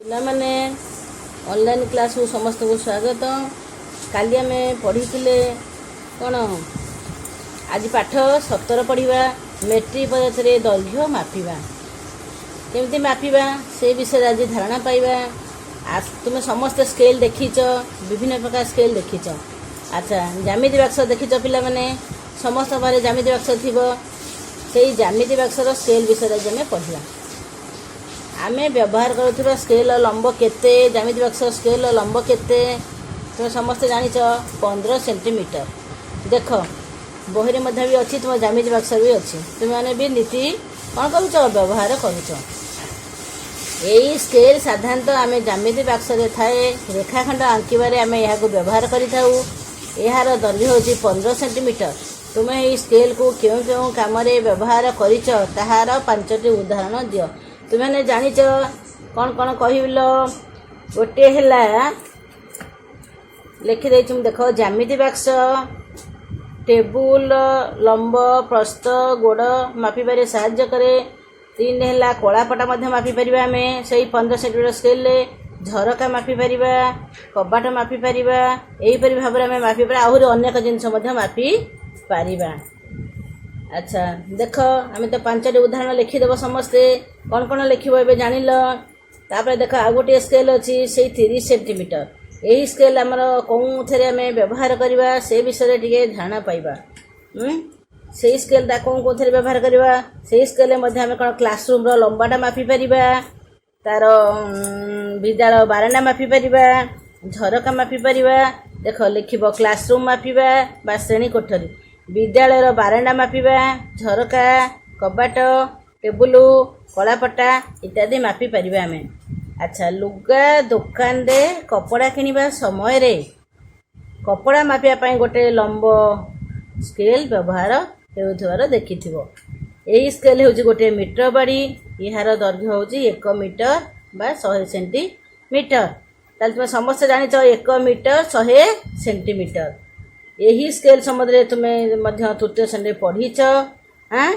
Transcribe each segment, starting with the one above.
ପିଲାମାନେ, ଅନଲାଇନ୍ କ୍ଲାସ୍କୁ ସମସ୍ତଙ୍କୁ ସ୍ୱାଗତ। କାଲି ଆମେ ପଢ଼ିଥିଲେ କ'ଣ? ଆଜି ପାଠ 17 ପଢ଼ିବା। ମେଟ୍ରିକ୍ ପଦାର୍ଥରେ ଦୈର୍ଘ୍ୟ ମାପିବା, କେମିତି ମାପିବା, ସେ ବିଷୟରେ ଆଜି ଧାରଣା ପାଇବା। ତୁମେ ସମସ୍ତେ ସ୍କେଲ୍ ଦେଖିଛ, ବିଭିନ୍ନ ପ୍ରକାର ସ୍କେଲ୍ ଦେଖିଛ। ଆଚ୍ଛା, ଜ୍ୟାମିତି ବାକ୍ସ ଦେଖିଛ ପିଲାମାନେ? ସମସ୍ତଙ୍କ ପାଖରେ ଜ୍ୟାମିତି ବାକ୍ସ ଥିବ। ସେଇ ଜ୍ୟାମିତି ବାକ୍ସର ସ୍କେଲ୍ ବିଷୟରେ ଆଜି ଆମେ ପଢ଼ିବା। ଆମେ ବ୍ୟବହାର କରୁଥିବା ସ୍କେଲ୍ର ଲମ୍ବ କେତେ? ଜ୍ୟାମିତି ବାକ୍ସ ସ୍କେଲ୍ର ଲମ୍ବ କେତେ ତୁମେ ସମସ୍ତେ ଜାଣିଛ, 15 ସେଣ୍ଟିମିଟର। ଦେଖ, ବହିରେ ମଧ୍ୟ ବି ଅଛି, ତୁମ ଜ୍ୟାମିତି ବାକ୍ସରେ ବି ଅଛି। ତୁମେମାନେ ବି ନୀତି କ'ଣ କରୁଛ? ବ୍ୟବହାର କରୁଛ। ଏଇ ସ୍କେଲ୍ ସାଧାରଣତଃ ଆମେ ଜ୍ୟାମିତି ବାକ୍ସରେ ଥାଏ। ରେଖାଖଣ୍ଡ ଆଙ୍କିବାରେ ଆମେ ଏହାକୁ ବ୍ୟବହାର କରିଥାଉ। ଏହାର ଦୈର୍ଘ୍ୟ ହେଉଛି 15 ସେଣ୍ଟିମିଟର। ତୁମେ ଏହି ସ୍କେଲ୍କୁ କେଉଁ କେଉଁ କାମରେ ବ୍ୟବହାର କରିଛ, ତାହାର ପାଞ୍ଚଟି ଉଦାହରଣ ଦିଅ। ତୁମେମାନେ ଜାଣିଛ କ'ଣ କ'ଣ କହିଲ? ଗୋଟିଏ ହେଲା, ଲେଖିଦେଇଛି ମୁଁ, ଦେଖ, ଜ୍ୟାମିତି ବାକ୍ସ, ଟେବୁଲ ଲମ୍ବ, ପ୍ରସ୍ଥ, ଗୋଡ଼ ମାପିବାରେ ସାହାଯ୍ୟ କରେ। ତିନି ହେଲା, କଳାପଟା ମଧ୍ୟ ମାପିପାରିବା ଆମେ ସେଇ 15 ସେଣ୍ଟିମିଟର ସ୍କେଲରେ। ଝରକା ମାପିପାରିବା, କବାଟ ମାପିପାରିବା। ଏହିପରି ଭାବରେ ଆମେ ମାପିପାରିବା। ଆହୁରି ଅନେକ ଜିନିଷ ମଧ୍ୟ ମାପି ପାରିବା। ଆଚ୍ଛା, ଦେଖ, ଆମେ ତ ପାଞ୍ଚଟି ଉଦାହରଣ ଲେଖିଦେବ ସମସ୍ତେ। କ'ଣ କ'ଣ ଲେଖିବ ଏବେ ଜାଣିଲ। ତାପରେ ଦେଖ, ଆଉ ଗୋଟିଏ ସ୍କେଲ୍ ଅଛି, ସେଇ 30 ସେଣ୍ଟିମିଟର। ଏହି ସ୍କେଲ୍ ଆମର କେଉଁଥିରେ ଆମେ ବ୍ୟବହାର କରିବା, ସେ ବିଷୟରେ ଟିକେ ଧାରଣା ପାଇବା। ସେଇ ସ୍କେଲ୍ଟା କେଉଁ କେଉଁଥିରେ ବ୍ୟବହାର କରିବା? ସେଇ ସ୍କେଲ୍ରେ ମଧ୍ୟ ଆମେ କ'ଣ କ୍ଲାସରୁମ୍ର ଲମ୍ବାଟା ମାପିପାରିବା, ତାର ବିଦ୍ୟାଳୟ ବାରଣ୍ଡା ମାପିପାରିବା, ଝରକା ମାପିପାରିବା। ଦେଖ, ଲେଖିବ, କ୍ଲାସରୁମ୍ ମାପିବା ବା ଶ୍ରେଣୀ କୋଠରୀ, ବିଦ୍ୟାଳୟର ବାରଣ୍ଡା ମାପିବା, ଝରକା, କବାଟ, ଟେବୁଲ, କଳାପଟା ଇତ୍ୟାଦି ମାପିପାରିବା ଆମେ। ଆଚ୍ଛା, ଲୁଗା ଦୋକାନରେ କପଡ଼ା କିଣିବା ସମୟରେ କପଡ଼ା ମାପିବା ପାଇଁ ଗୋଟେ ଲମ୍ବ ସ୍କେଲ୍ ବ୍ୟବହାର ହେଉଥିବାର ଦେଖିଥିବ। ଏହି ସ୍କେଲ୍ ହେଉଛି ଗୋଟିଏ ମିଟର ବାଡ଼ି। ଏହାର ଦୈର୍ଘ୍ୟ ହେଉଛି 1 ମିଟର ବା 100 ସେଣ୍ଟିମିଟର। ତାହେଲେ ତୁମେ ସମସ୍ତେ ଜାଣିଛ, 1 ମିଟର 100 ସେଣ୍ଟିମିଟର। ଏହି ସ୍କେଲ୍ ସମ୍ବନ୍ଧରେ ତୁମେ ମଧ୍ୟ ତୃତୀୟ ଶ୍ରେଣୀରେ ପଢ଼ିଛ। ଆଁ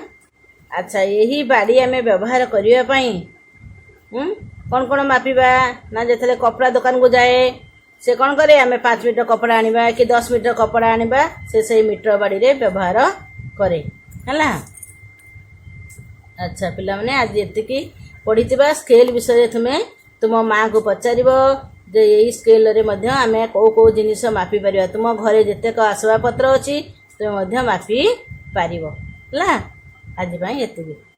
ଆଚ୍ଛା, ଏହି ବାଡ଼ି ଆମେ ବ୍ୟବହାର କରିବା ପାଇଁ କ'ଣ କ'ଣ ମାପିବା ନା, ଯେତେବେଳେ କପଡ଼ା ଦୋକାନକୁ ଯାଏ, ସେ କ'ଣ କରେ? ଆମେ 5 ମିଟର କପଡ଼ା ଆଣିବା କି 10 ମିଟର କପଡ଼ା ଆଣିବା, ସେ ସେଇ ମିଟର ବାଡ଼ିରେ ବ୍ୟବହାର କରେ। ହେଲା? ଆଚ୍ଛା ପିଲାମାନେ, ଆଜି ଏତିକି ପଢ଼ିଥିବା। ସ୍କେଲ୍ ବିଷୟରେ ତୁମେ ତୁମ ମାଆଙ୍କୁ ପଚାରିବ ଯେ ଏଇ ସ୍କେଲରେ ମଧ୍ୟ ଆମେ କେଉଁ କେଉଁ ଜିନିଷ ମାପିପାରିବା। ତୁମ ଘରେ ଯେତେକ ଆସବାବପତ୍ର ଅଛି, ତୁମେ ମଧ୍ୟ ମାପି ପାରିବ। ହେଲା, ଆଜି ପାଇଁ ଏତିକି।